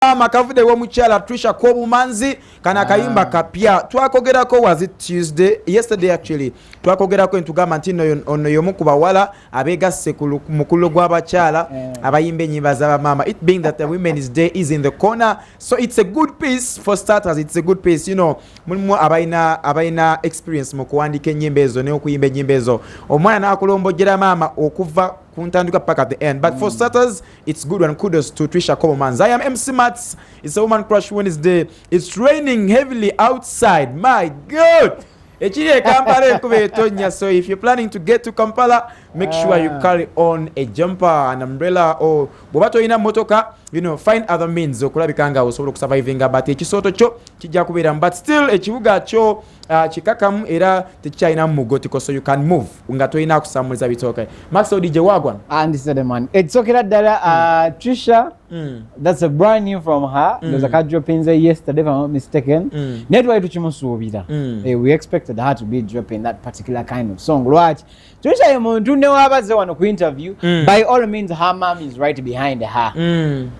Makavudde w'omukyala Trisha Kobumanzi. Kano akayimba kapya twakogerako, was it Tuesday? Yesterday actually twakogerako, entugamba nti nno ono y'omu ku bawala abeegasse ku mukululo gw'abakyala abayimba ennyimba z'abamaama, it being that the Women's Day is in the corner. So it's a good piece. For starters, it's a good piece. Mulimu abalina experience mu kuwandiika ennyimba ezo n'okuyimba ennyimba ezo, omwana n'akulombojjera maama okuva ku ntandikwa paka the end. But for starters, it's good one. Kudos to Trisha Komomans. I am MC Mats. It's a Woman Crush Wednesday. It's raining heavily outside. My God, ekiri e Kampala, enkuba etonnya. So if you're planning to get to Kampala, make sure you carry on a jumper, an umbrella, or bw'oba tolina motoka, find other means okulabika nga osobola okusurvivinga, but ekisooto kyo kijja kubeeramu. But still ekibuga kyo kikakamu era tekikyalinamu mugotiko, so you can move nga tolina kusamuliza bitooke. Max ODJ, wagwan? And man, etsokera ddala, Trisha, that's a brand new from her. There's a card dropping yesterday, if I'm not mistaken. Naye twali tukimusuubira. We expected her to be dropping that particular kind of song. Lwaki? Trisha ye muntu ne wabaze wano ku interview, by all means her mom is right behind her.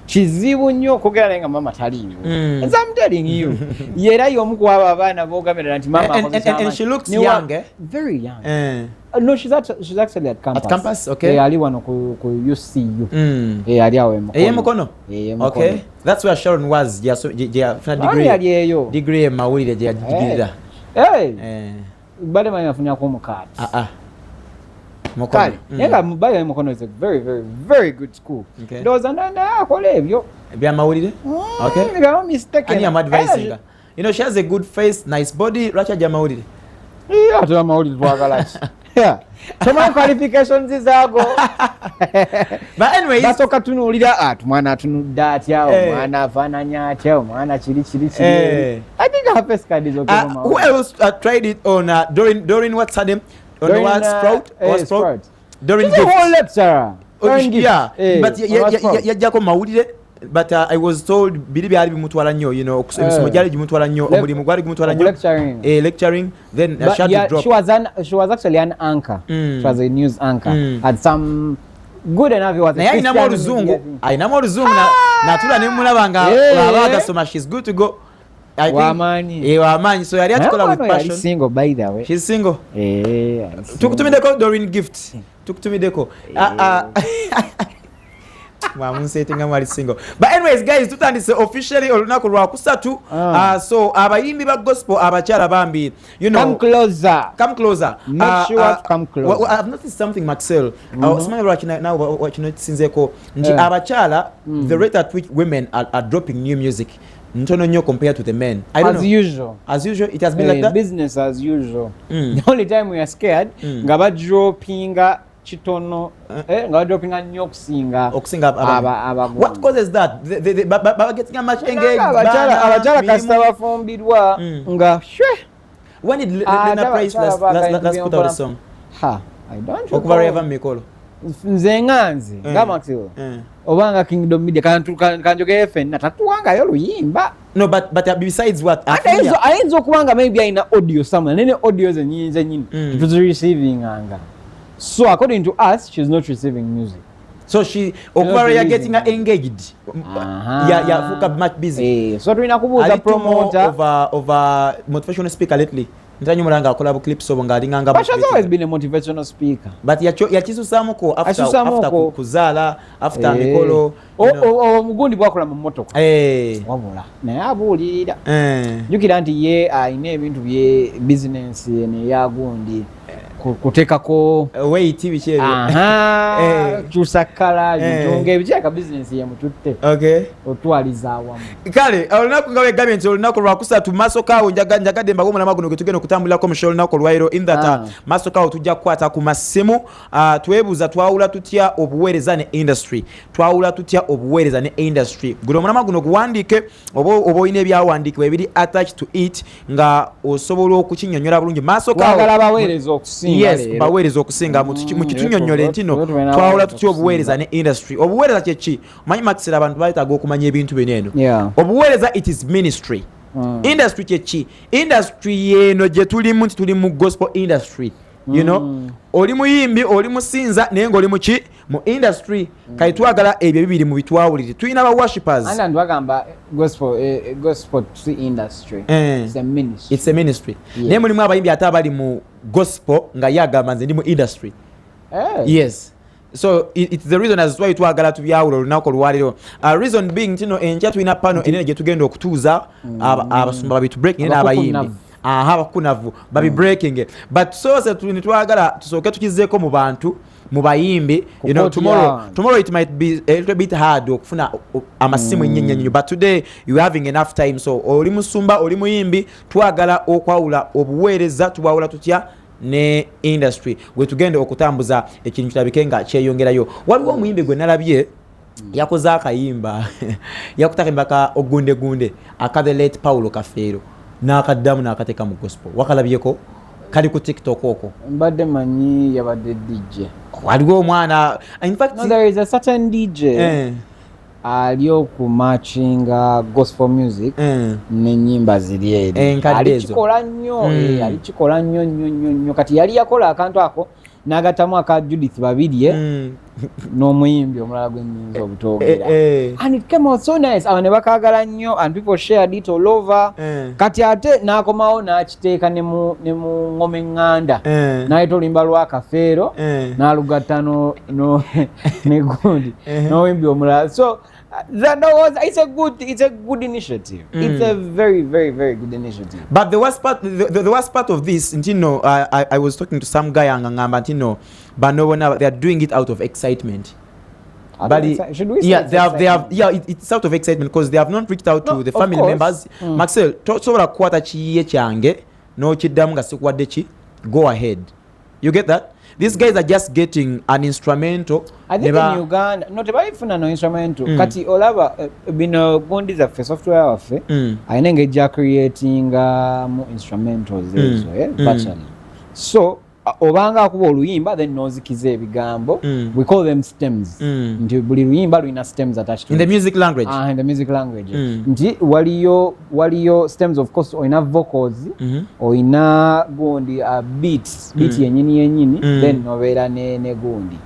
Kizibu nnyo okwogera naye nga mama taliiwo. As I'm telling you, yera y'omu ku abo abaana b'ogambira nti mama And she looks young, eh? Very young. No, she's actually at campus. At campus, okay. Ali wano ku UCU. Ali awo e Mukono. Eye Mukono? Eh, Mukono. Okay, that's where Sharon was, gye yafuna Ani degree. yali eyo? Degree emawulire gye yagigirira. Hey, Eh, bale manyi afunyako omukaati. Ah, ah. Mukono. Kale, naye nga bayo Mukono is a very, very, very good school. Ndowooza naye akola ebyo. Ebyamawulire, okay. If I'm not mistaken. Ani am advising? She has a good face, nice body. Lwaki ajja amawulire? Eh, ate amawulire twagala ki? Yeah. Tomanyi qualifications zaago. But anyways, basooka tunuulira ati omwana atunudde atya, omwana afaananya atya, omwana kiri kiri kiri. I think her face card is okay. Who else tried it on Doreen, what's her name? On Doreen, what, Sprout? Eh, Or Sprout? Sprout. Doreen She's a Gift. whole lecturer. Oh, Doreen Gift. yeah, but on Sprout. yajjako mawulire, but I was told biri byali bimutwala nnyo, emisomo gyali gimutwala nnyo, omulimu gwali gumutwala nnyo. Lecturing. Lecturing, then But she had yeah, to drop. she was actually an anchor. She was a news anchor. Had some good enough. He was a Naye alinamu Christian oluzungu, media thing. alinamu oluzungu, natula nemulaba nga aba agasoma. She's good to go, I think. Wamaanyi. Eh, wamaanyi. So yali akikola with Naye yali passion. single, by the way. She's single. Eh, yali single. Tukutumiddeko Doreen Gift, tukutumiddeko. Ah, ah. Mwamunseetinga mwali single. But anyways guys, tutandise officially olunaku lwakusatu. So abayimbi ba gospel abakyala bambi, Come closer. Come closer. Make sure to come closer. Well, I've noticed something, Maxwell. Simanyi lwaki nawe wakinotisinzeeko nti abakyala, the rate at which women are dropping new music ntono nnyo compared to the men. I don't As know. usual. As usual, it has been Eh, like that. Business as usual. The only time we are scared nga badropinga kitono, nga badropinga nnyo okusinga okusinga abagundi. What causes that? They getting much engaged, abakyala baana, abakyala mirimu. Kasita bafumbirwa nga shwe. When did Ah, Lena Price last put out a song? Ha, I don't Okuva recall. lwe yava mu mikolo. Nze nga nze nga Maxwell oba nga Kingdom Media, kanjogere ffenna, tatuwangayo luyimba. No, but besides what Ate ayinza okuba nga maybe alina audio somewhere, naye ne audio zenyini zenyini tetuzireceivinganga. So according to us, she's not receiving music. So she, okuva lwe Releasing. Yagettinga engaged, yafuuka much busy. Eh, so tulina kubuuza Ali too more promoter. of a motivational speaker lately. Ntanyumula nga akola bu clips obwo ng'alinganga But she's always been a motivational speaker. But yakisusaamuko after, Asusaamuko. after kuzaala, after Eh. mikolo. Omugundi bwakola mu mmotoka, wabula naye abuulirira. Jjukira nti ye alina ebintu bye bizinensi eno eyagundi kuteekako Weight, biki ebyo. Aha, kyusa kala, bintu ebiki, bizinensi yemututte otwaliza awamu. Kale olunaku nga wegambye nti olunaku lwakusatu, maaso kaawo njagadde mbaga omulama guno gwe tugenda okutambulirako mu show olunaku olwaliro, in that maaso kaawo tujja kukwata ku masimu, twebuuza twawula tutya obuweereza ne industry? Twawula tutya obuweereza ne industry? Guno omulama guno guwandiike, oba olina ebyawandiikibwa ebiri attached to it nga osobola okukinyonyola bulungi maaso kaawo. Twagala baweereza okusinga Yes, leero. Baweereza okusinga. Mukitunyonyole nti no tulina twawula abaweereza tutya obuweereza ne industry? Obuweereza kyeki? Omanyi Maxwell, abantu beetaaga okumanya ebintu bino eno. Obuweereza, it is ministry. Industry kyeki? Industry yeno gye tulimu, nti tuli mu gospel industry. You know, oli muyimbi, oli musinza, naye ngaoli muki? Mu industry. Kale twagala ebyo bibiri mu bitwawulire. Tulina ba worshippers. Anda ndwagamba gospel si industry. It's a ministry. It's a ministry. Yeah. Naye mulimu abayimbi ate abali mu gospel nga ye agamba, "Nze ndi mu industry." Yes, so it's the reason as why twagala tubyawula olunaku olwaleero. Reason being tino enkya tulina pano enene gye tugenda okutuuza abasumba babi breaking n'abayimbi. Abakukunavu. Aha, abakunavu babi breaking, but soose nitwagala tusooke tukizeeko mu bantu, mu bayimbi. Ku Tomorrow, courtyard. tomorrow it might be a little bit hard okufuna amasimu ennyo ennyo ennyo, but today you having enough time. So oli musumba, oli muyimbi, twagala okwawula obuweereza. Tubwawula tutya ne industry? Gwe tugenda okutambuza ekintu kirabike nga kyeyongerayo. Waliwo omuyimbi gwe nalabye yakoze akayimba, yakuta akayimba ka ogundegunde aka the late Paulo Kafeero, n'akaddamu n'akateeka mu gospel. Wakalabyeko? Kali ku TikTok okwo. Mbadde manyi yabadde DJ. Waliwo omwana, in fact. No, there is a certain DJ ali okumatchinga gospel music n'ennyimba ziri eri. Enkadde ezo. Alikikola nnyo. Alikikola nnyo nnyo nnyo nnyo. Kati yali yakola akantu ako n'agattamu aka Judith Babirye n'omuyimbi omulala gwe nnyinza obutoogera. And it came out so nice, abo ne bakaagala nnyo and people shared it all over. Kati ate n'akomawo n'akiteeka ne mu ngoma eŋŋanda, n'aleeta oluyimba lwa Kafeero, n'alugatta ne gundi n'omuyimbi omulala. So ndowooza it's a good initiative. It's a very, very, very good initiative. But the worst part of this nti no, I was talking to some guy nga ngamba nti no, bano bonna they are doing it out of excitement. Bali, Should we say yeah, it's they have excitement? Yeah, it's out of excitement because they have not reached out No, to the of family course. members. Maxwell, tosobola kukwata kiyiye kyange n'okiddamu nga sikuwadde ki go ahead. You get that? These guys are just getting an instrumental. I think in Uganda no, tebalifuna no instrumental. Kati olaba bino gundi zaffe, software waffe alina engeri gya creatinga mu instrumentals ezo virtually. So obanga akuba oluyimba, then nozikiza ebigambo. We call them stems. Nti buli luyimba lulina stems attached to In the it. Music language. Ah, in the music language. Nti waliyo stems, of course olina vocals, olina gundi, beats, beat yenyini yenyini, then nobeera ne gundi.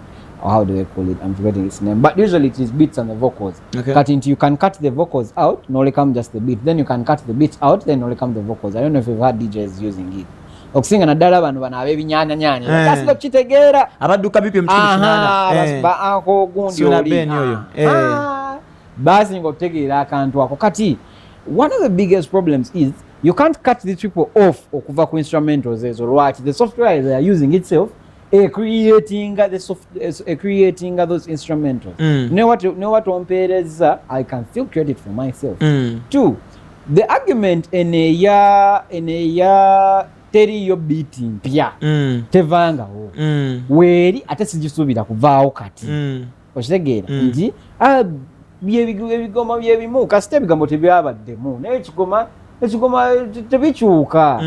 Oh, how do they call it? I'm forgetting its name, but usually it is beats and the vocals. Kati nti you can cut the vocals out nolekamu just the beat, then you can cut the beats out, then nolekamu the vocals. I don't know if you've had DJs using it. Okusinga naddala bano ab'ebinyanyanyanya kasita okukitegeera. Abadduka BPM 18. Ako gundi Suna oli. Ben oyo. Basinga okutegeera akantu ako. Kati one of the biggest problems is you can't cut these people off okuva ku instrumentals ezo. Lwaki? The software they are using itself creating the soft, creating those instrumentals. Ne what ompeereza, I can still create it for myself. Two, the argument eno eya teriyo beat mpya tevangawo. Weeri, ate sigisuubira kuvaawo kati. Okitegeera? Nti ebigoma byebimu, kasita ebigambo tebyabaddemu, naye ekigoma tebikyuka.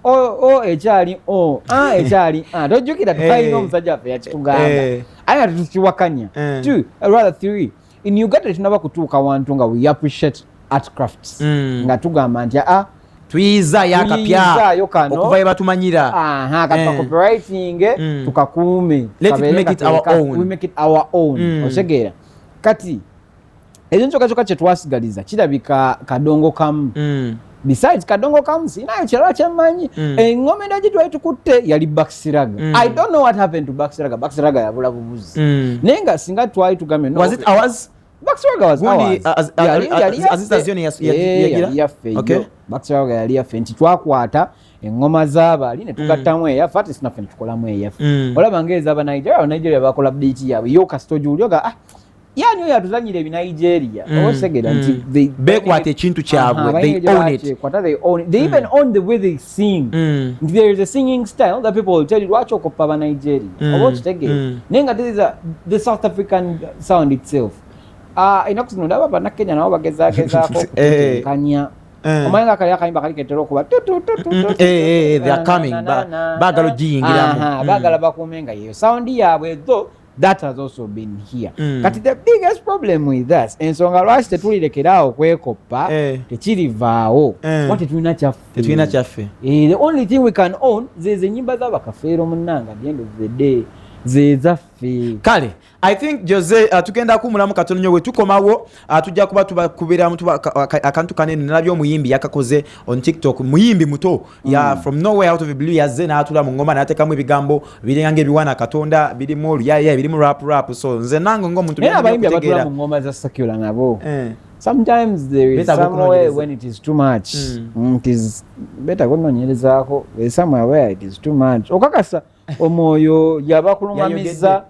O ekyali o a ekyali a. Tojjukira twalina omusajja waffe yakitugamba? Aye nga tetukiwakanya. Two, rather three, in Uganda tetunaba kutuuka wantu nga we appreciate art crafts, nga tugamba nti a tuyizaayo akapya Tuyizaayo kano. okuva batumanyira. Aha, kati copyrighting tukakuume. Let it make it our own. We make it our own. Okitegeera? Kati ekyo kyokka kyokka kyetwasigaliza kirabika kadongo kamu. Besides kadongo kamu, sinayo kirala kyemmanyi. Eŋŋoma endala gye twali tukutte yali Baxiraga. I don't know what happened to Baxiraga. Baxiraga yabula bubuzi. Naye nga singa twali tugambye no, Was it ours? Baxiraga was Gundi, ours. Yali yaffe. Aziz Azion yagira? Yali yaffe yo. Baxiraga yali yaffe, nti twakwata eŋŋoma z'abaali ne tugattamu eyaffe, ate sinaffe ne tukolamu eyaffe. Olaba ng'ez'aba Nigeria, aba Nigeria bakola beat yaabwe yo, kasita ogiwulira ah, yani oyo atuzanyira ebinigeria. Oba otegeera nti Beekwata ekintu kyabwe, they own it. Bakwata, they own it. They even own the way they sing. Nti there is a singing style that people will tell you, lwaki okoppa aba Nigeria? Oba okitegeera? Naye nga this is the South African sound itself. Ah, ennaku zino ndaba bannakenya nabo bagezaagezaako okutetenkanya. Omanyi nga kali akayimba kali ketera okuba tu, tu, tu, tu, tu, They are na, coming. na, na, na, Baagala na. ogiyingiramu. Aha, baagala bakuume nga yeyo sound yaabwe, though That has also been here. Kati the biggest problem with us, ensonga lwaki tetulirekeraawo kwekoppa, tekirivaawo, kuba tetulina kyaffe. Tetulina kyaffe. Eh, the only thing we can own zezo enyimba z'abakafeero munnanga. At the end of the day, zezaffe. Kale, I think Jose, tugenda kuwumulamu katono nnyo. Bwe tukomawo, tujja kuba tubakubiramu akantu kanene. Nalabye omuyimbi yakakoze on TikTok, muyimbi muto ya from nowhere, out of the blue, yazze n'atula mu ngoma n'ateekamu ebigambo biringa ng'ebiwana Katonda, birimu oluyaya, birimu rap rap. So nze nange ng'omuntu Naye abayimbi abatula okutegeera mu ngoma za secular nabo, sometimes there is Better somewhere kunoonyereza. when it is too much. It is better kunoonyerezaako. There is somewhere where it is too much, okakasa omwoyo yabakulungamiza.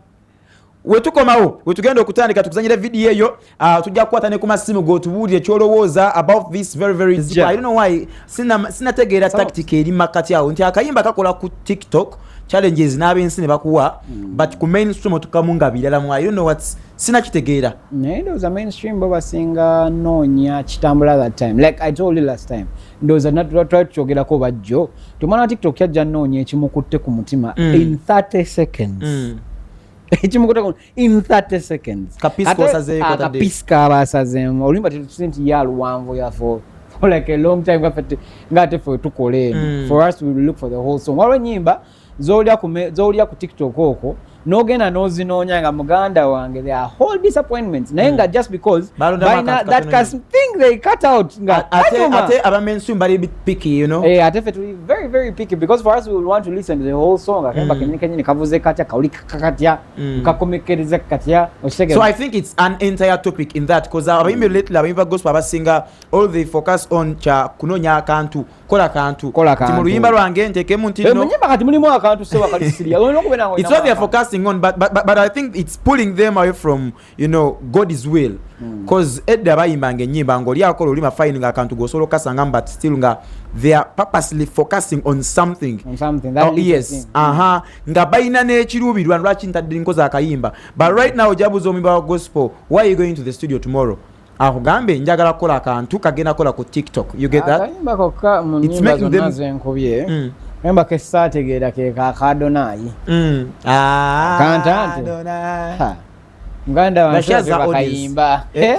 Wetukomawo, wetugenda okutandika tukuzanyira vidiyo eyo, tujja kukwata ne ku masimu gotubuulire kyolowooza about this very very Yeah. I don't know why sinategeera tactic eri makati awo nti akayimba kakola ku TikTok challenges n'abensi ne bakuwa, but ku mainstream otukamu nga birala mu, I don't know what's, sinakitegeera. Naye ndowooza mainstream bo basinga noonya kitambula that time. Like I told you last time, ndowooza twali tukyogerako bajjo, ti omwana wa TikTok yajja noonya ekimukutte ku mutima in 30 seconds. Ekimukutte in 30 seconds. Kapiisi Ate- k'osazeeko ah, atadde. kapiisi kaba asazeemu oluyimba tetusi nti ye aluwanvu ya for like a long time, ng'ate ffe tukola eno. For us, we will look for the whole song. Waliwo ennyimba z'olya ku TikTok okwo n'ogenda n'ozinoonya nga muganda wange, there are whole disappointments, naye nga just because Balondamu balina akantu that katono. Kas thing they cut out nga Ate kanyuma. ate aba mainstream bali bit picky. Eh, ate ffe tuli very very picky because for us, we will want to listen to the whole song, akayimba kenyini kenyini kavuze katya, kawuli katya, kakomekereza katya, okitegeera? So I think it's an entire topic in that, because abayimbi lately, abayimbi ba gospel abasinga, all they focus on kya kunoonya akantu, kola kantu. Kola Nti mu kantu. luyimba lwange nteekemu nti Eh, no mu nyimba kati mulimu akantu sewa kali serious, olina okubeera nga it's what olinamu they're akantu. Focusing on, but I think it's pulling them away from God's will, because edda bayimbanga ennyimba ng'oli akola olima fine nga akantu g'osobola okasangamu, but still nga they are purposely focusing on something. On something, that Oh, little yes. thing. Aha, nga balina n'ekiruubirwa lwaki ntadde nkoze akayimba. But right now ojabuza omuyimba wa gospel, "Why are you going to the studio tomorrow?" Akugambe, "Njagala kukola akantu kagenda kukola ku TikTok." You get that? Akayimba kokka mu It's nyimba making zonna them- zenkubye, kayimba kesaategeera ke ka Adonai. Ah, Kantante. Adonai. Ha. Muganda But she has wange her bakayimba. Eh? Eh?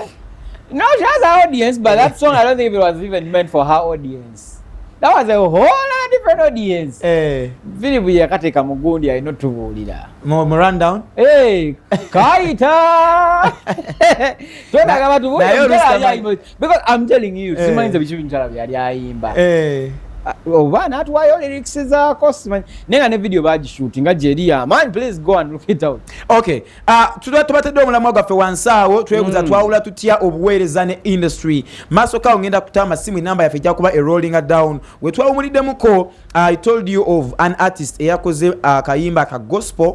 No, she has her audience, but that song, I don't think it was even meant for her audience. That was a whole other different audience. Eh, Philip yakateeka mu gundi alina otubuulira. Mu rundown. Hey, kayita twetaaga batubuulire Naye omukyala oluusi yali ayimba, because I'm telling you, simanyi biki mukyala byali ayimba. Oba n'atuwaayo lyrics zaako, simanyi, naye nga ne video bagishootinga gyeri yamaanyi. Please go and look it out. Okay, tuba tubatedde omulamwa gwaffe wansi awo, twebuuza twawula tutya obuweereza ne industry. Maaso kawo ngenda kuta amasimu, enamba yaffe ejja kuba erollinga down. We twawumuliddemuko, I told you of an artist eyakoze akayimba ka gospel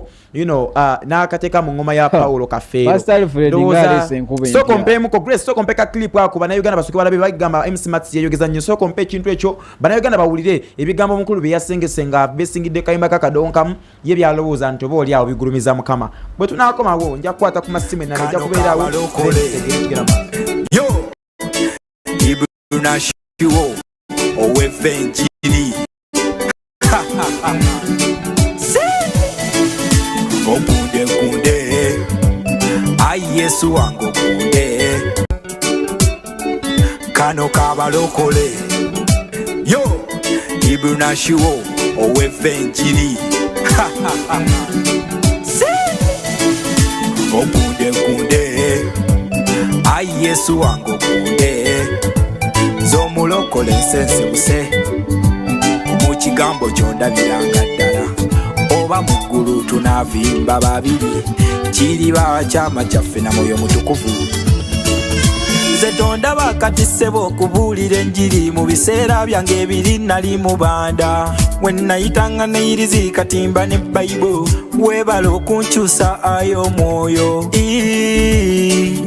n'akateeka mu ngoma ya Paulo Kafeero. Pastor Alfred Ndowooza- ng'aleese enkuba Sooka empya. ompeemuko, Grace, sooka ompe ka clip ako, Bannayuganda basooke balabe. Bagamba MC Mats yeyogeza nnyo. Sooka ompe ekintu ekyo, Bannayuganda bawulire ebigambo omukulu bye yasengese nga besingidde kayimba kakadonkamu ye byalowooza nti oba oli awo bigulumiza Mukama. Bwe tunaakomawo, nja kukwata ku masimu enala ejja Kano kubeerawo. kabalokole. Tegere kigenda maaso. Yo, Ibunashiwo ow'Evenjiri, okunde nkunde, ayi Yesu wange okunde, kano kabalokole. Yo, Ibunashiwo ow'Evenjiri, okunde nkunde, ayi Yesu wange okunde, z'omulokole nsensebuse mu kigambo kyondabiranga ddala, oba mu ggulu tunaavimba babiri, kiriba kyama kyaffe na Mwoyo Mutukuvu. Nze tondaba kati ssebo okubuulira enjiri, mu biseera byange ebiri nali mubanda, we nayitanga neyirizi katimba ne Bayibo, weebala okunkyusa ayo omwoyo. Ii.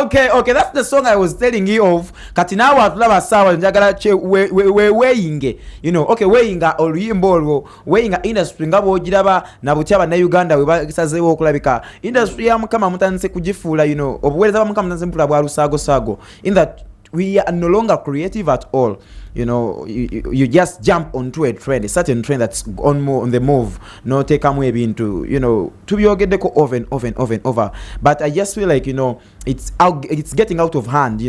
Okay, that's the song I was telling you of. Kati naawe atulaba saawa, njagala weeyinge okay, weeyinga oluyimba olwo, weeyinga industry nga bw'ogiraba na butya Bannayuganda bwe basazeewo okulabika industry ya Mukama mutandise kugifuula, obuweereza bwa Mukama mutandise mupula bwa lusaagosaago in that We are no longer creative at all. You just jump onto a trend, a certain trend that's on the move, noteekamu ebintu. Tubyogeddeko over and over and over and over, but I just feel like it's getting out of hand.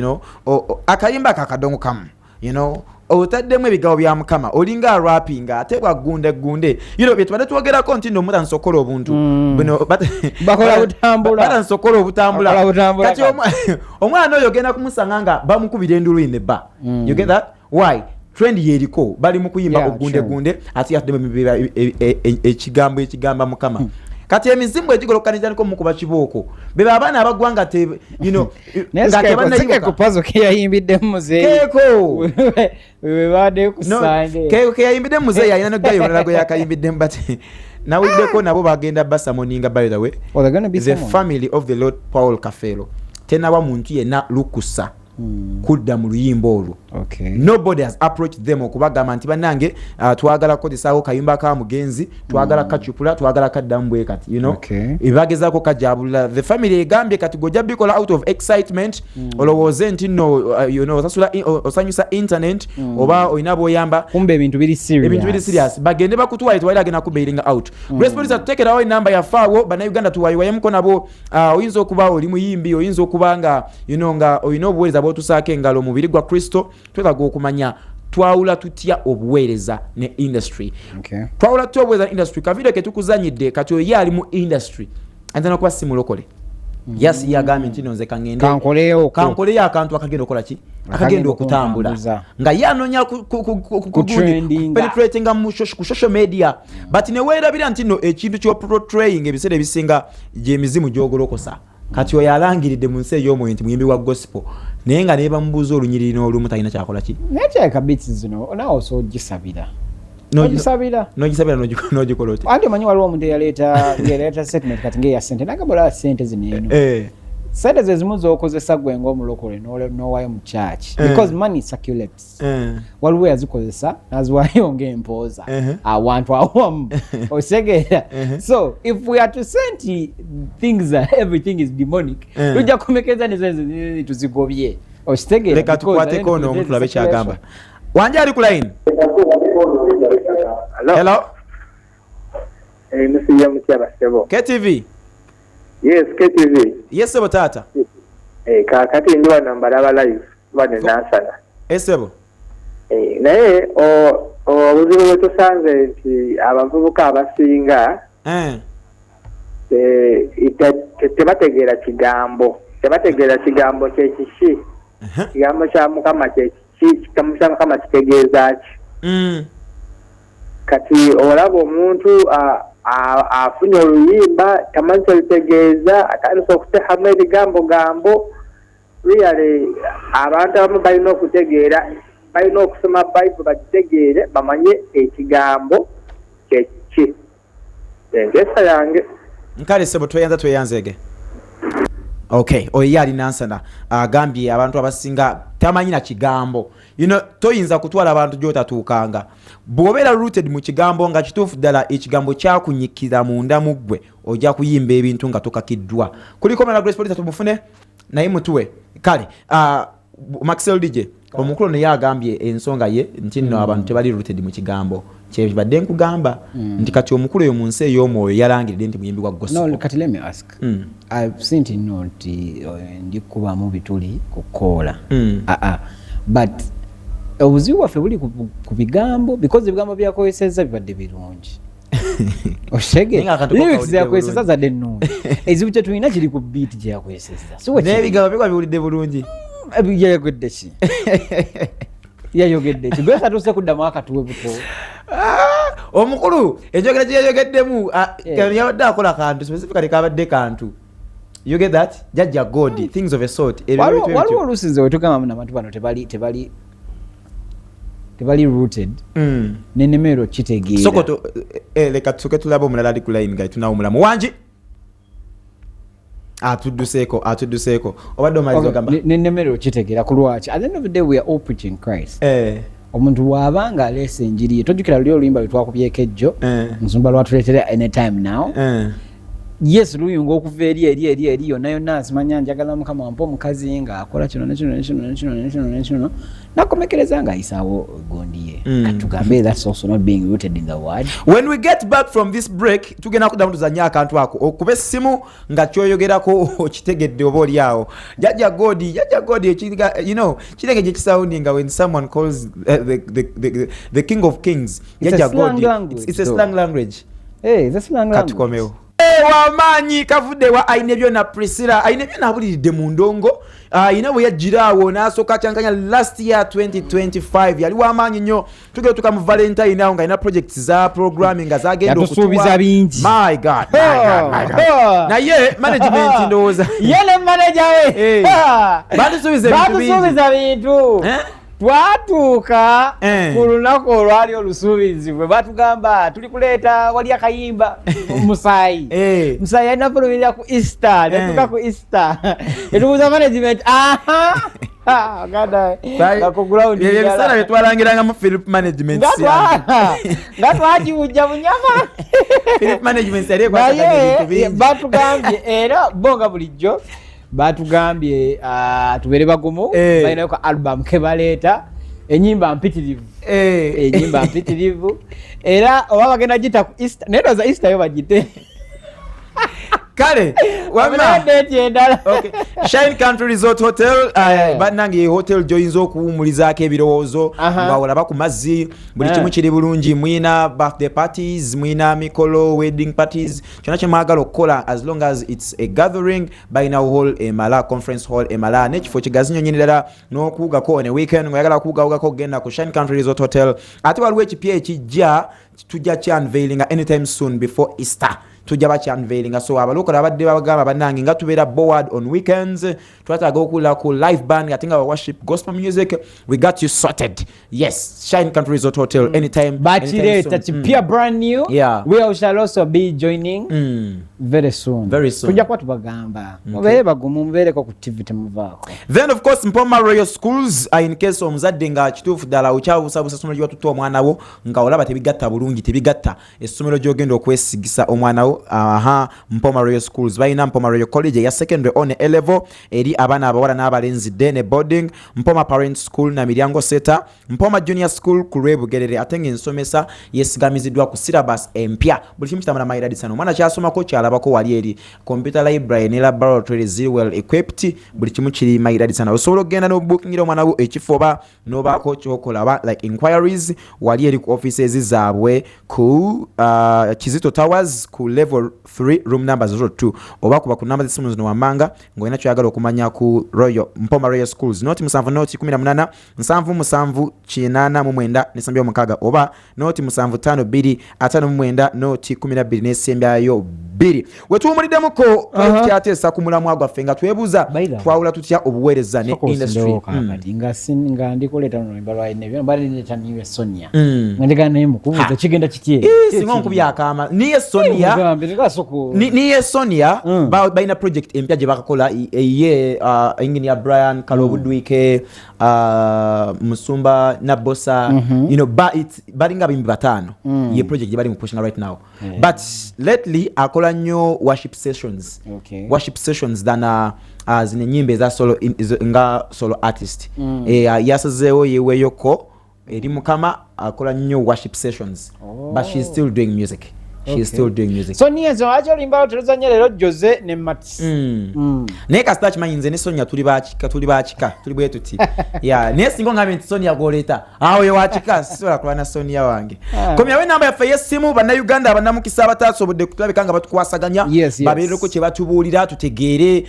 Akayimba kakadongo kamu, otaddemu ebigambo bya Mukama, olinga arapinga ate bwaggunda eggunde. Bye tubadde twogerako nti nno mutandise okukola obuntu buno. Bakola butambula. Batandise okukola obutambula. Bakola butambula. Kati omwana oyo ogenda kumusanga nga bamukubira endulu in the bar. You get that? Why? Trend yeriko, bali mu kuyimba ogunde gunde, ate yatuddemu ekigambo ekigamba Mukama. Kati emizimu egigolokaniza niko mukuba kibooko, bebe abaana abagwa nga te, Naye nga sikeko tebannayimuka. Ku pazo keyayimbiddemu muzeeyi. Keeko. We badde ku No, Sunday. Keeko keyayimbiddemu muzeeyi alina nogayo omulala gwe yakayimbiddemu, but nawuliddeko nabo bagenda basummoninga, by the way. Oh, they're gonna be The someone. family of the Lord Paul Kafeero tenawa muntu yenna lukusa kudda mu luyimba olwo. Nobody has approached them okubagamba nti bannange, twagala kukozesaawo kayimba ka mugenzi, twagala kacupula, twagala kaddamu bwe kati. Bagezaako kajabulula. The family egambye kati gojja bikola out of excitement, olowooze nti no, osasula osanyusa internet oba olina bwoyamba. Kumbe ebintu biri serious. Ebintu biri serious. Bagende bakutwale, tewali agenda kubailinga out. Grace Producer, tutekerawo enamba yaffe awo, Bannayuganda tuwayiwayemuko nabo. Oyinza okuba oli muyimbi, oyinza okuba nga nga olina obuweereza bwotusaako engalo mubiri gwa Kristo. Twetaaga okumanya twawula tutya obuweereza ne industry. Twawula tutya obuweereza ne industry? Kavidiyo ketukuzanyidde kati, oyo ye ali mu industry, ayinza nokuba si mulokole. Yasi yagambye nti no, nze kaŋŋende Kankoleyo. Kankoleyo akantu akagenda okukola ki, akagenda Akagenda okutambula. okuntambuza. Nga ye anoonya Kutrendinga. penetratinga ku social media, but neweerabira nti no ekintu kyoportraying ebiseera ebisinga gyemizimu gyogolokosa. Kati oyo alangiridde mu nsi ey'omwoyo nti muyimbi wa gospel, naye nga naye bamubuuza olunyiriri n'olumu talina kyakola ki. Naye kyaleka beats zino naawe osobola ogisabira. Ogisabira. N'ogisabira, n'ogikola oti? Anti omanyi waliwo omuntu eyaleeta statement kati ngaeya sente, nagamba olaba sente zino eno, sente ze zimu z'okozesa gwe ng'omulokole n'owayo mu church, because money circulates. Waliwo yazikozesa n'aziwayo ng'empooza awantu awamu, osegeera? So if we are to say nti things are, everything is demonic, tujja kumekeza ne tuzigobye, okitegeera? Leka tukwateko ono omuntu tulabe kyagamba. Wanje, ali ku line? Hello. Musiiye mutya basebo? KTV. Yes, KTV. Yesebo taata. Kaakati ndi wano mbalaba live wano Nansana. Esebo. Naye obuzibu bwe tusanze nti abavubuka abasinga tebategeera kigambo, tebategeera kigambo kyekiki, kigambo kya Mukama kyekiki, kigambo kya Mukama kitegeeza ki? Kati olaba omuntu afunye oluyimba, tamanyi kyolutegeeza, atandise okuteekamu ebigambo gambo. Really, abantu abamu balina okutegeera, balina okusoma Bayibuli bagitegeere, bamanye ekigambo kyekiki. Enteesa yange. Nkale sebo, tweyanza, tweyanzege. Okay, oyo ye ali Nansana, agambye abantu abasinga tamanyi na kigambo. Toyinza kutwala abantu gyotatuukanga. Bw'obeera rooted mu kigambo, nga kituufu ddala ekigambo kyakunyikira munda mu ggwe, ojja kuyimba ebintu nga tokakiddwa. Kuliko omulala, Grace Producer, tumufune naye mutuwe. Kale, Maxwell DJ omukulu naye agambye ensonga ye nti nno abantu tebali rooted mu kigambo. Kyebadde nkugamba nti kati omukulu oyo mu nsi ey'omwoyo yalangiridde nti muyimbi wa gospel. No, kati let me ask. I've seen nti no nti ndi kubamu bituli kukoola. Ah, but obuzibu bwaffe buli ku bigambo, because ebigambo byakozesezza bibadde birungi. Naye Oshege nga akantu lyrics kokawulidde yakozesezza bulungi. zadde nnungi. Ekizibu kye tulina kiri ku beat gye yakozesezza. Si bwe kiri? N'ebigambo bikwa biwulidde bulungi. Yayogedde ki? Yayogedde ki? Grace atuuse kuddamu akatuwe buto. Ah, omukulu enjogera gye yayogeddemu, yabadde akola kantu specifically, kabadde kantu, you get that, jajja God, things of a sort. Ebyo Waliwo ebintu waliwo ebityo. oluusi nze wetugamba muno abantu bano tebali rooted, nenemeero kitegeera. Soko leka tusooke tulabe omulala ali ku line nga tunawumulamu. Wangi, atudduseeko, atudduseeko. Obadde omaliza ogamba? Nenemeero kitegeera ku lwaki at the end of the day we are all preaching Christ. Omuntu bw'aba nga aleese enjiri ye, tojjukira luli oluyimba lwe twakubyeko ejjo, nsumba lwatuleetera anytime now? Yes, luyunga okuva eri eri eri eri yonna yonna, nsimanya njagala Mukama wampa omukazi ng'akola kino nekino nekino nekino nekino nekino, nakomekereza ng'ayisaawo gondi ye. Katugambe that's also not being rooted in the word. When we get back from this break, tugenda kuddamu tuzanye akantu ako, okuba essimu nga kyoyogerako okitegedde oba oli awo. Jajja Godi, Jajja Godi, kirenge gye kisoundinga when someone calls the king of kings. It's a Jajja slang Godi. language, It's a though. slang language. Hey, it's a slang language. Katukomewo. Wamaanyi kavudde wa Aine Byona Priscilla. Aine Byona abuliridde mu ndongo, ayina bwe yajjira awo n'asooka kyankanya last year 2025, yali wamaanyi nnyo. Tugenda tuka mu Valentine awo ng'alina projects za programming nga zagenda Yatusuubiza bingi. My God, my God, my God. Naye management ndowooza Ye ne manager we. Batusuubiza ebintu bingi. Batusuubiza bintu. Eh? Twatuuka Eh. ku lunaku olwali olusuubizibwe, batugamba tuli kuleeta wali akayimba Musaayi. Eh. Musaayi alina fulumirira ku Easter. Netuuka ku Easter, netubuuza management, aha. Ah, ganda nga ku ground Bye njala. ebiseera bye twalangirangamu Philip Management. Nga twakiwujja bunyama. Philip Management yali ekwataganya Naye ebintu bingi. batugambye era bo nga bulijjo batugambye, ah, tubeere bagumu. Eh. Balinayo ka album ke baleeta, enyimba mpitirivu. Eh. Enyimba mpitirivu, era oba bagenda gita ku Easter, naye ndowooza Easter yo bagite Kale wamma date endala. Okay. Shine Country Resort Hotel, bannange, ye hotel gy'oyinza okuwumulizaako ebirowoozo nga olaba ku mazzi, buli kimu kiri bulungi. Mwina birthday parties, mwina mikolo, wedding parties, kyonna kye mwagala okukola, as long as it's a gathering, balina hall emala, conference hall emala, n'ekifo kigazi nnyo nnyini ddala n'okuwugako on a weekend ng'oyagala kuwugawugako, genda ku Shine Country Resort Hotel. Ate waliwo ekipya ekijja, tujja kyanveilinga anytime soon, before Easter tujja bakyanveilinga. So abalokole abadde babagamba, bannange, nga tubeera bored on weekends, twetaaga okuwulira ku live band ate nga worship gospel music, we got you sorted. Yes, Shine Country Resort Hotel, anytime, Bakireeta anytime soon. kipya, brand new. We shall also be joining very soon. Very soon. Tujja kuba tubagamba mubeere bagumu, mubeereko ku TV, temuvaako. Then of course Mpoma Royal Schools, in case omuzadde nga kituufu ddala okyabuusabuusa essomero gyewatutte omwana wo, nga olaba tebigatta bulungi, tebigatta, essomero gyogenda okwesigisa omwana wo, aha, Mpoma Royal Schools. Balina Mpoma Royal College eya secondary on A level eri abaana abawala n'abalenzi, day ne boarding, Mpoma Parent School na Miryango Seta, Mpoma Junior School ku Lwebugerere, ate ng'ensomesa yesigamiziddwa ku syllabus empya, buli kimu kitambula mayiradi sana. Omwana kyasomako kyalabako wali eri. Computer library ne laboratory ziri well equipped, buli kimu kiri mayiradi sana. Osobola okugenda n'obukingira omwana wo ekifo oba n'obaako kyokola oba like inquiries, wali eri ku offices zaabwe ku Kizito Towers ku level 3, room number 02, oba kuba ku namba z'essimu zino wammanga ng'olina kyoyagala okumanya ku Royal Mpoma Royal Schools: 07 018 77 89 nesembyayo 6, oba 0 752 59 0 12 nesembyayo 2. Wetuwumuliddemuko, tukyateesa ku mulamwa gwaffe nga twebuuza By the way, twawula tutya obuweereza ne Sooka industry. osindewo kaakati nga ndikuleeta luno oluyimba lwa Nebyo, mbadde ndeeta niwe Sonia, Mm. nga njagala naye mukubuuza kigenda kitye. Ii, singa onkubye akaama niye Sonia. Mugambe, tekasooka Niye Sonia balina project empya gye bakakola ye engineer Brian Kalobudwike, Musumba Nabosa, balinga abimbi bataano. Ye project gye bali mu pushinga right now. But lately akola nnyo worship sessions. Worship sessions than zino enyimba eza solo nga solo artist. Yasazeewo yeweeyoko eri Mukama, akola nnyo worship sessions. But she's still doing music. She's still doing music. So niye ensonga lwaki oluyimba lwo teluzanya leero, Jose ne Mats. Naye kasita kimanyi nze ne Sonia tuli bakika, tuli bakika, tuli bwe tuti ya. Naye singa ongambye nti Sonia gwoleeta awo ye wakika, sisobola kulwa na Sonia wange. Ah. Komyawo enamba yaffe ey'essimu, Bannayuganda abannamukisa abataasobodde kutulabika nga batukwasaganya, babeereko kye batubuulira tutegeere,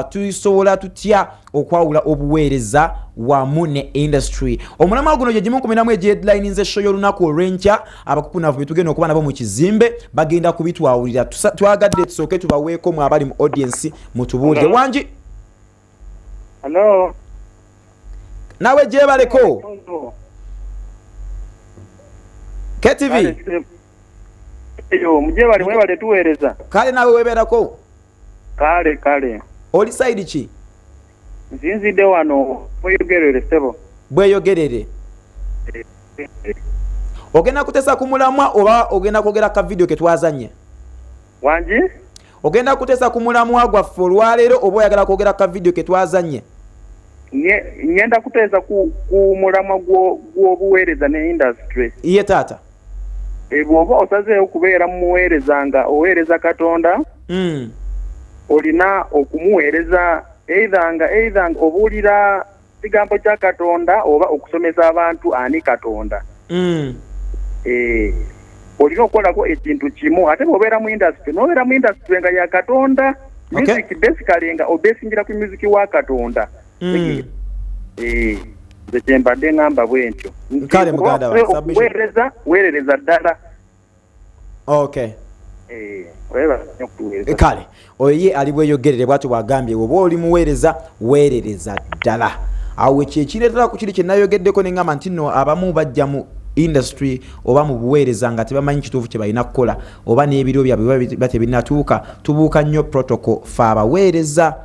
tusobola tutya okwawula obuweereza wamu ne industry. Omulamwa guno gye gimu ku miramu egyheadlininze show y'olunaku olw'enkya. Abakukunavu be tugenda okuba nabo mu kizimbe bagenda kubitwawulira. Twagadde tusooke tubaweeko mu abali mu audience mutubuulire. Hello. Wangi? Hello. Naawe gyebaleko. KTV. Eyo mujebale, mwebale tuweereza. Kale, naawe webeerako. Kale kale. Oli side ki? Nzinzidde wano mweyogerere, ssebo. Bweyogerere. Ogenda kutesa ku mulamwa oba ogenda kwogera ka video ke twazanye? Wangi? Ogenda kuteesa ku mulamwa gwaffe olwaleero oba oyagala kwogera ka vidiyo ke twazannye? Ngenda kuteesa ku mulamwa gw'obuweereza ne industry. Iye taata. Bw'oba osazeewo kubeera muweereza nga oweereza Katonda, olina okumuweereza either nga obuulira kigambo kya Katonda oba okusomesa abantu ani Katonda. Olina okukolako ekintu kimu, ate bw'obeera mu industry n'obeera mu industry nga ya Katonda. Music basically nga obesingira ku music wa Katonda. Nze kye mbadde ngamba bwe ntyo. Kale muganda wange, weereza weerereza ddala. Okay. Kale oyo ye ali bweyogerere bwatyo bwagambye, oba oli muweereza weerereza ddala. Awo ekyo ekireetera ku kiri kye nayogeddeko ne ngamba nti nno abamu bajja mu industry oba mu buweereza nga tebamanyi kituufu kye balina kukola, oba n'ebiro byabwe biba tebinnatuuka. Tubuuka nnyo protocol fe abaweereza,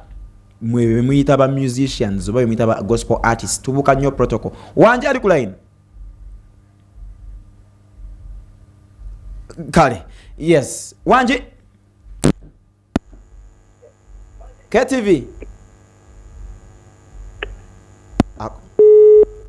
mwe bemuyita ba musicians oba bemuyita ba gospel artists, tubuuka nnyo protocol. Wanje ali ku line? Kale, yes, wanje KTV.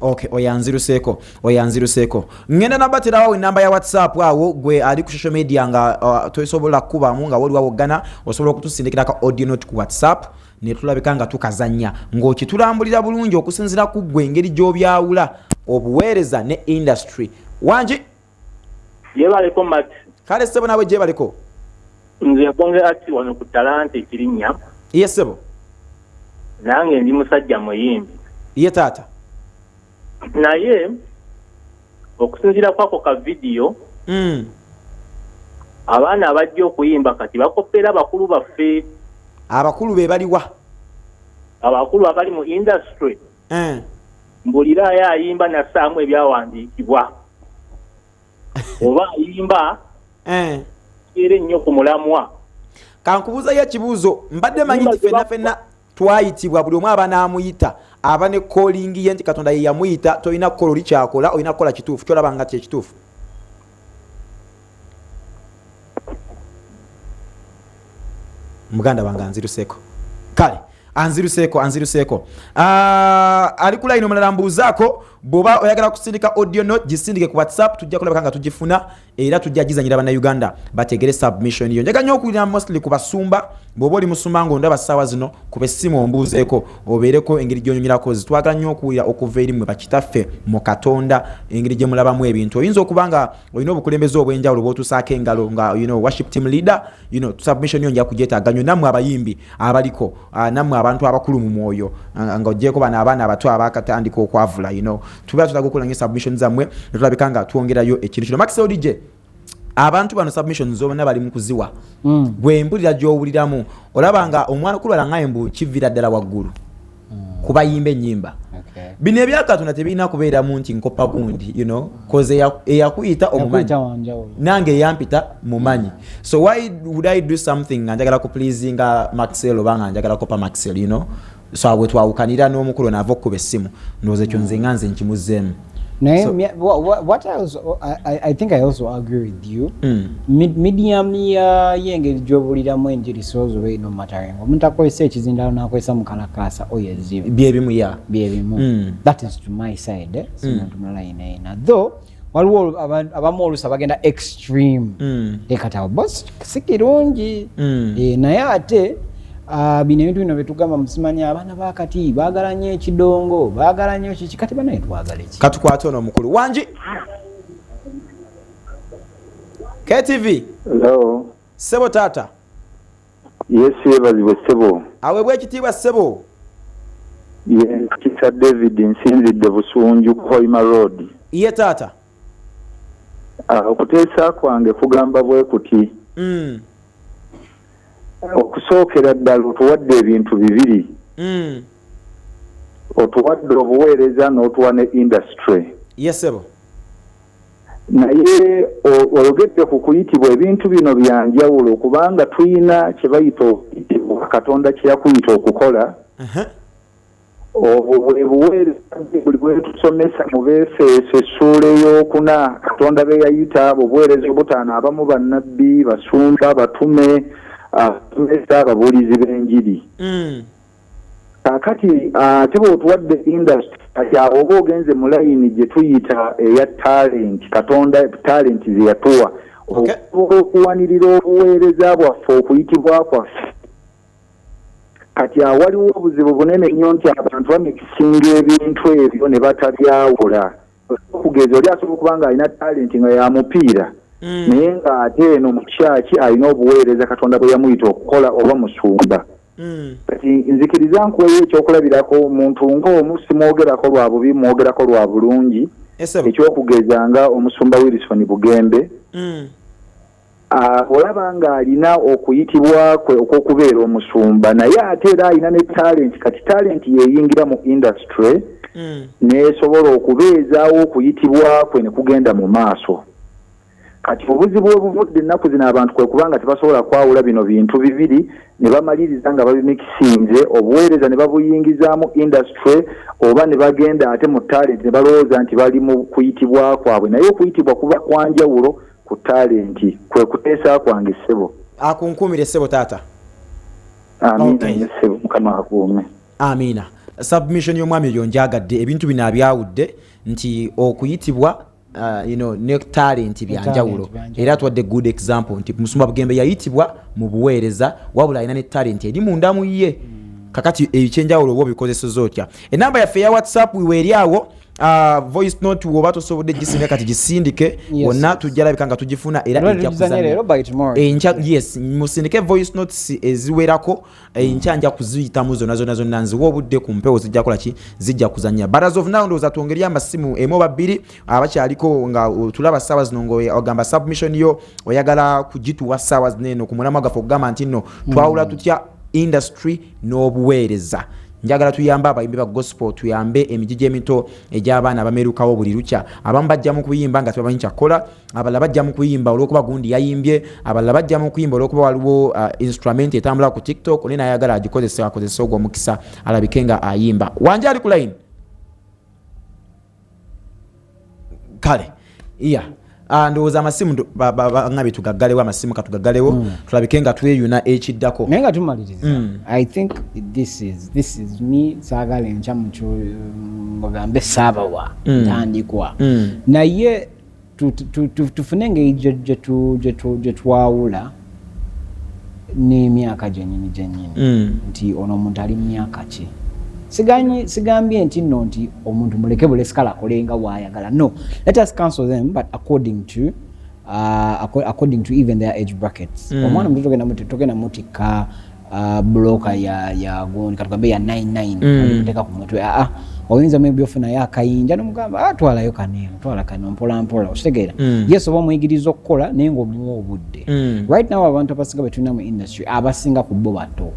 Okay, oyanziruseeko, oyanziruseeko. Ngenda nabaterawo enamba ya WhatsApp awo gwe ali ku social media nga tosobola kubamu nga waliwo woggana, osobola okutusindikira ka audio note ku WhatsApp ne tulabika nga tukazannya ng'okitulambulira bulungi okusinziira ku ggwe engeri gy'obyawula obuweereza ne industry. Wangi? Gyebaleko Max. Kale ssebo nawe gyebaleko. Nze nkonge ati wano ku Talanta Ekirinnya. Ye ssebo. Nange ndi musajja muyimbi. Ye taata. Naye okusinziira kwako ka vidiyo, abaana abajja okuyimba kati bakopera bakulu baffe. Abakulu be baliwa? Abakulu abali mu industry. Mbulira ayimba nassaamu ebyawandiikibwa. Oba ayimba era ennyo ku mulamwa. Kankubuuzayo ekibuuzo, mbadde manyi nti ffenna ffenna twayitibwa, buli omu aba n'amuyita, aba ne calling ye nti Katonda ye yamuyita, tolina kukola oli kyakola, olina kukola kituufu, kyolaba nga kye kituufu. Muganda wange anziruseeko. Kale anziruseeko, anziruseeko. Ali ku line omulala mbuuzaako, bw'oba oyagala kusindika audio note gisindike ku WhatsApp, tujja kulabika nga tugifuna era tujja gizanyira bannayuganda bategere submission yo. Njagala nnyo okuwulira mostly ku basumba, bw'oba oli musumba ng'ondaba ssaawa zino, kuba essimu ombuuzeeko obeereko engeri gy'onyumirako. Twagala nnyo okuwulira okuva eri mmwe bakitaffe mu Katonda engeri gye mulabamu ebintu. Oyinza okuba nga olina obukulembeze obw'enjawulo bw'otuusaako engalo nga you know, worship team leader, you know, submission yo nja kugyetaaga nnyo. Nammwe abayimbi abaliko, nammwe abantu abakulu mu mwoyo, nga oggyeko bano abaana abato abakatandika okwavula, you know, tubeera tutaaga okukola nnyo submission zammwe ne tulabika nga twongerayo ekintu kino. Max ODJ, abantu bano submission zonna bali mu kuziwa. Gwe mpulira gy'owuliramu olaba nga omwana kulwala nga mbu kiviira ddala waggulu kubayimba ennyimba. Bino ebya Katonda tebirina kubeeramu nti nkopa gundi, you know, cause eyakuyita omumanyi, nange eyampita mumanyi. So why would I do something nga njagala kupleasinga Maxwell oba nga njagala kopa Maxwell, you know? So awo twawukanira n'omukulu naava okukuba essimu, ndowooza ekyo nze nga nze nkimuzzeemu. Naye what I also, I think I also agree with you. Medium ya y'engeri gy'obuliramu enjiri sozo be no mattering. Omuntu akozesa ekizindalo n'akozesa mu kalakaasa oyo ezibu. Byebimu ya. Byebimu. That is to my side. Si muntu mulala yina yina. Though waliwo abamu oluusi abagenda extreme. Leka tawo boss si kirungi. Naye ate bino ebintu bino byetugamba musimanyi abaana bakati baagala nnyo ekidongo, baagala nnyo kiki, kati banaye twagala eki. Katukwate ono omukulu. Wangi? KTV. Hello. Ssebo taata. Yesu yeebazibwe ssebo. Aweebwa ekitiibwa ssebo. Ye Kisa David nsinzidde Busunju Hoima Road. Ye taata. Okuteesa kwange kugamba bwe kuti. Okusookera ddala otuwadde ebintu bibiri. Otuwadde obuweereza n'otuwa ne industry. Yes ssebo. Naye oyogedde ku kuyitibwa, ebintu bino bya njawulo kubanga tuyina kye bayita okuyitibwa, Katonda kye yakuyita okukola. Obwo bwe buweereza buli bwe tusomesa mu Befeso essuula ey'okuna, Katonda be yayita abo obuweereza obutaano, abamu bannabbi, basumba, batume, Abasomesa, ababuulizi b'enjiri. Kaakati ate bw'otuwadde industry, kati awo oba ogenze mu layini gye tuyita eya talent, Katonda talent ze yatuwa okusobola okuwanirira obuweereza bwaffe, okuyitibwa kwaffe. Kati awo waliwo obuzibu bunene nnyo nti abantu bamikisinga ebintu ebyo ne batabyawula. Okugeza, oli asobola okuba nga alina talent nga ya mupiira, naye ng'ate eno mu kyaki alina obuweereza Katonda bwe yamuyita okukola, oba musumba. Kati nzikiriza nkuweyo ekyokulabirako, omuntu ng'omu, simwogerako lwa bubi, mwogerako lwa bulungi. Esebo. Ekyokugeza nga omusumba Wilson Bugembe. Olaba ng'alina okuyitibwa kwe okw'okubeera omusumba, naye ate era alina ne talent. Kati talent yeeyingira mu industry n'esobola okubeezaawo okuyitibwa kwe ne kugenda mu maaso. Kati obuzibu obuvudde ennaku zino abantu kwe kubanga tebasobola kwawula bino bintu bibiri, ne bamaliriza nga babimikisinze, obuweereza ne babuyingizaamu industry, oba ne bagenda ate mu talent ne balowooza nti bali mu kuyitibwa kwabwe, naye okuyitibwa kuba kwanjawulo ku talent. Kwe kuteesa kwange, ssebo. Akunkuumire, ssebo taata. Amiina. Okay. Nnyo, ssebo, Mukama akuume. Amiina. Submission y'omwami oyo njagadde, ebintu bino abyawudde nti okuyitibwa ne talent byanjawulo. Byanjawulo. Era atuwadde good example nti musumba Bugembe yayitibwa mu buweereza, wabula alina ne talent eri munda mu ye. Kakati ekyenjawulo oba obikozeseza otya? Enamba yaffe eya WhatsApp weeri awo. Voice note woba tosobodde gisinga kati gisindike. Wonna tujja labika nga tugifuna era Olwa ejja tugizanya kuzannya. leero, by tomorrow. Enkya, yes, musindike voice notes eziwerako. Enkya nja kuziyitamu zonna zonna zonna, nziwa obudde ku mpewo, zijja kola ki? Zijja kuzanya. But as of now, ndowooza twongeryo amasimu emu oba bbiri abakyaliko nga tulaba ssaawa zino nga ogamba submission yo oyagala kugituwa ssaawa zino eno ku mulamwa gwaffe okugamba nti nno twawula tutya industry n'obuweereza. Njagala tuyambe abayimbi ba gospel, tuyambe emigigi emito egy'abaana abamerukawo buli lukya. Abamu bajja mu kuyimba nga tebamanyi kyakukola, abalala bajja mu kuyimba olwokuba gundi yayimbye, abalala bajja mu kuyimba olwokuba waliwo instrument etambula ku TikTok, naye nayagala agikozese, akozese ogwo omukisa alabike nga ayimba. Wanje, ali ku line? Kale iya. Ndowooza amasimu baŋŋambye tugaggalewo amasimu, katugaggalewo tulabike nga tweyuna ekiddako. Naye nga tumaliriza, I think this is me, saagala enkya mukyo mugambe saabawa ntandikwa, naye tufune engeri gye twawula n'emyaka gyennyini gyennyini nti ono omuntu ali mu myaka ki. Sigambye nti nno nti omuntu muleke bulesikala akole nga bw'ayagala. No, let us counsel them, but according to even their age brackets. Omwana muto togenda mutikka buloka ya gundi, katugambe ya 99, omuteeka ku mutwe. Aa, oyinza maybe ofunayo akayinja nomugamba, "Ah, twalayo kaneeno, twala kano mpola mpola," okitegeera? Yes, oba omuyigiriza okukola naye ng'omuwa obudde. Right now abantu abasinga betulina mu industry, abasinga ku bo bato.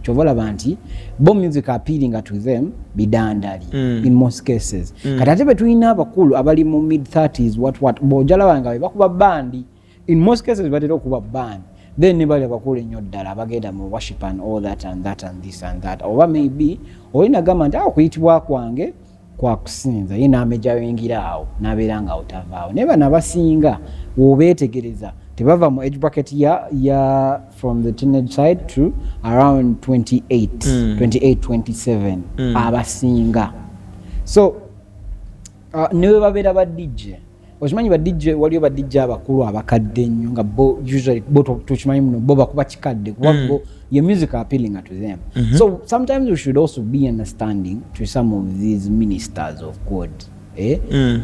Kyova olaba nti bo music appealing to them bidandali in most cases. Kati ate betulina abakulu abali mu mid 30s, what bw'ojalaba nga be bakuba bandi, in most cases batera okuba bandi, then ne bali abakulu ennyo ddala abagenda mu worship and all that and that and this and that, oba maybe oli nagamba nti awo okuyitibwa kwange kwakusinza, ye n'amejaringira awo n'abeera nga awo tavaawo. Naye bano abasinga wobeetegereza tebava mu age bracket ya from the teenage side to around 28, 28, 27 abasinga. So ne bwe babeera ba DJ, okimanyi ba DJ, waliyo ba DJ abakulu abakadde ennyo nga bo usually bo tukimanyi muno bo bakuba kikadde kuba bo your music appealing to them. So sometimes we should also be understanding to some of these ministers of God, eh?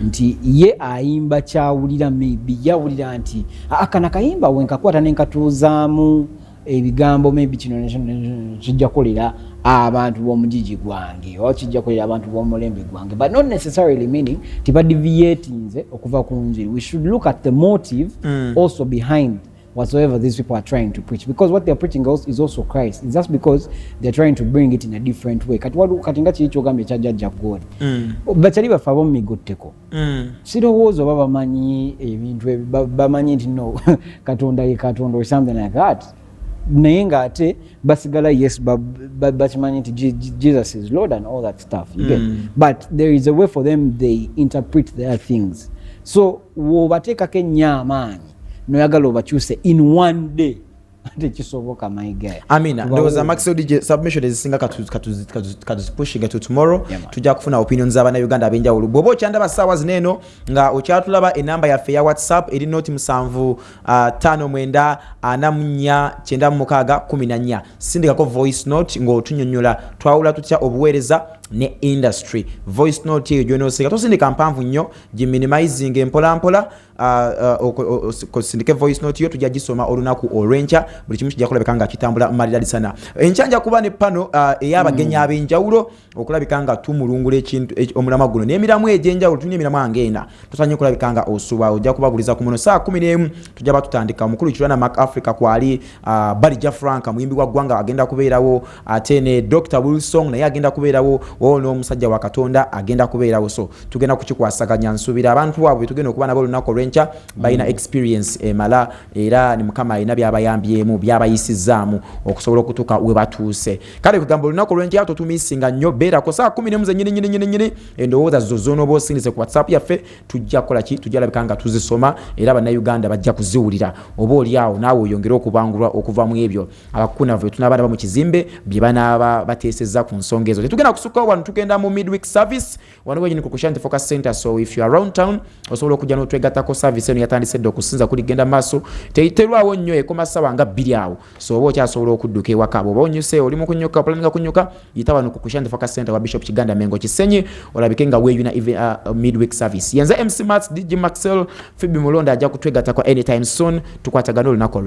Nti ye ayimba kyawulira, maybe yawulira nti, "Ah, kana kayimba wenkakwata nenkatuuzaamu ebigambo, maybe kino nekino nekino kijja kukolera abantu b'omugigi gwange oba kijja kukolera abantu b'omulembe gwange," but not necessarily meaning tibadeviatinze okuva ku njiri. We should look at the motive also behind whatsoever these people are trying to preach, because what they're preaching is also Christ. It's just because they're trying to bring it in a different way. Kati kati nga kiri kyogambye ekya Jjajja God, bakyali baffe ab'omumigotteko, sirowooza oba bamanyi ebintu bamanyi nti no, Katonda ye Katonda or something like that, naye ng'ate basigala, yes, bakimanyi nti Jesus is Lord and all that stuff, you get? But there is a way for them they interpret their things. So wobateekako ennyo amaanyi noyagala obakyuse in one day. Tekisoboka, my guy. Amina. Ndowooza Maxwell DJ, submission ezisinga katuzipushinga to tomorrow. Yeah, man. Tujja kufuna opinions z'abannayuganda ab'enjawulo. Bw'oba okyandaba ssaawa zino eno nga okyatulaba, enamba yaffe eya WhatsApp eri noti 759 44 96 14. Sindikako voice note ng'otunyonyola twawula tutya obuweereza ne industry. Voice note eyo gyonoosindika, tosindika mpanvu nnyo, giminimizing empolampola. Osindike voice note yo, tujja gisoma olunaku olw'enkya. Buli kimu kijja kulabika nga kitambula maliradi sana. Enkya nja kuba ne pano ey'abagenyi ab'enjawulo okulabika nga tumulungula ekintu omulamwa guno n'emiramu egy'enjawulo. Tulina emiramu nga ena, tosanye okulabika nga osuba. Ojja kubaguliza ku muno. Saa 11 tujja batutandika. Omukulu Kirwana Mark Africa kwali, Balija Frank muyimbi wa ggwanga agenda kubeerawo, ate ne Dr Wilson naye agenda kubeerawo, oo n'omusajja wa Katonda agenda kubeerawo. So tugenda kukikwasaganya. Nsuubira abantu abo betugenda okuba nabo olunaku olw'enkya balina experience emala, era ni Mukama alina byabayambyemu, byabayisizaamu okusobola okutuuka we batuuse. Kale kugamba olunaku olw'enkya totumisinga nnyo, beerako saa 11 zenyini nyini nyini nyini. Endowooza zo z'onooba osindise ku WhatsApp yaffe tujja kukola ki? Tujja labika nga tuzisoma, era Bannayuganda bajja kuziwulira. Oba oli awo naawe oyongere okubangulwa okuva mu ebyo abakukunavu betunaaba nabo mu kizimbe bye banaaba bateesezza ku nsonga ezo. Tetugenda kusukkawo wano, tugenda mu midweek service wano wenyini ku Kushanti Focus Center. So if you are around town, osobola okujja n'otwegattako. Service eno yatandise dda, okusinza kuligenda maaso, terwawo nnyo, ekoma ssaawa nga 2 awo. So oba okyasobola okudduka ewaka, bw'oba onyuse, oli mu kunyuka, planninga kunyuka, yita wano ku Kushanti Focus Center wa Bishop Kiganda Mengo Kisenyi, olabike nga weeyuna midweek service. Yenze MC Mats, DJ Maxwell. Phoebe Mulonda ajja kutwegattako anytime soon. Tukwatagane olunaku olwe